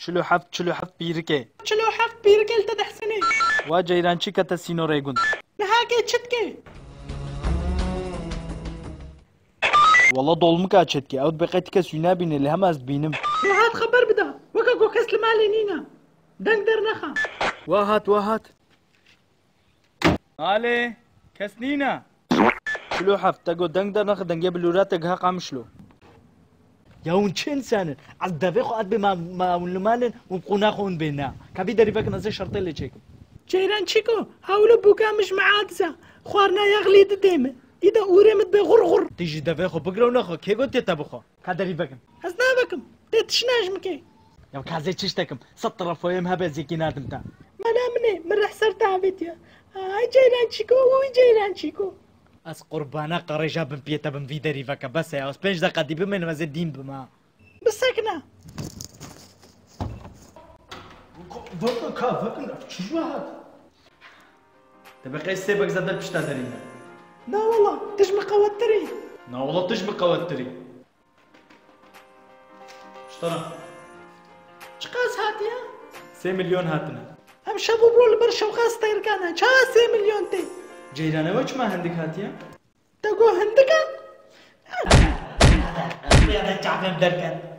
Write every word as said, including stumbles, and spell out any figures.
Çil û heft, çil û heft pîrikê. Çil û heft pîrikê li te dehsinê. Wa ceyrançî kete sînorê gund. Niha kê çi dike? Wala dolmika çetke, ew dibe qey ti kes wî nebîne, lê hema ez dibînim. Lê hat xeber bida, weke ku kes li malê nîne. Deng dernexe. Wa hat, wa hat. Alê, kes nîne. Çil û heft, te got deng dernexe, dengê bi lûra te giha Qamişlo. Ya hûn çi însan in? Ez devê xwe ez bê ma, ma hûn li malên û qûna xwe hûn bê ne. Ka vî derî vekin ez ê şertê lê çêkim. Ceyran çîko, hewlo bûka min ji me adiza. Xwarina yexlî didê min. Îda ûrê min dibe xur xur. Tê ji devê xwe bigire û nexwe. Kê gotiye te bixwe? Ka derî vekin. Ez navekim. Tê tişna ji min kê. Ya ka ez ê çi ji te kim? Sed tirafoyê min hebe ez yekî nadim te. Mala min ê, min reh ser te avêtiye. Ay Ceyran çîko, uy Ceyran çîko. Ez qurbana qerêja bin piyê te bim vî derî veke. Bes e ya, ez pênc deqa dî bimênim ez ê dîn bim ha. Bisekine. Vekin ka, vekin, çi ji we hat? Te bi qey sê bek zeder pişta derî ne. Na wala, tu ji min qewettir î. Na wala, tu ji min qewettir î. Pişta ne. Çiqas hatiye? Sê milyon hatine. Em şev û ro li ber şewqa stêrkan e. Ça sê milyon tê? Ceyran, ew çima hindik hatiye? Te got hindik e? Ya de çavêm derket.